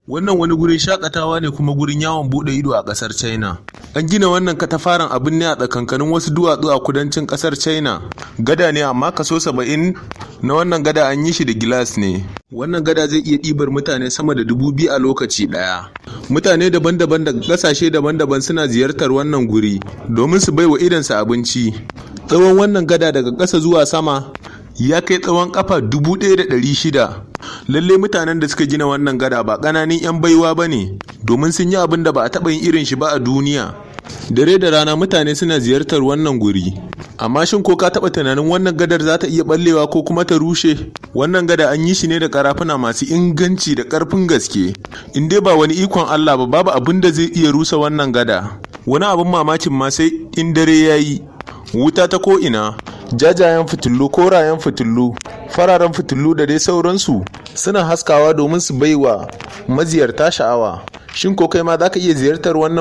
Wannan wani gurin shaƙatawa ne kuma gurin yawon buɗe ido a ƙasar China. An gina wannan katafaren abin ne a tsakankanin wasu duwatsu a kudancin ƙasar China. Gada ne, amma kaso 70 na wannan gada an yi shi da gilas ne. Wannan gada zai iya ɗibar mutane sama da 2000 a lokaci ɗaya. Mutane daban-daban daga ƙasashe daban-daban suna ziyartar wannan guri domin su baiwa idonsu abinci. Tsawon wannan gada daga ƙasa zuwa sama ya kai tsawon ƙafa 1600. Lallai mutanen da suka gina wannan gada ba ƙananan 'yan baiwa ba ne, domin sun yi abin da ba a taɓa yin irin shi ba a duniya. Dare da rana mutane suna ziyartar wannan guri. Amma shin ko ka taɓa tunanin wannan gadar za ta iya ɓallewa ko kuma ta rushe? Wannan gada an yi shi ne da ƙarafuna masu inganci da ƙarfin gaske. In dai ba wani ikon Allah ba, babu abin da zai iya rusa wannan gada. Wani abin mamakin ma, sai in dare ya yi, wuta ta ko'ina, jajayen fitilu, korayen fitilu, fararen fitilu da dai sauransu suna haskawa domin su baiwa maziyarta sha'awa. Shin ko kai ma za ka iya ziyartar wannan?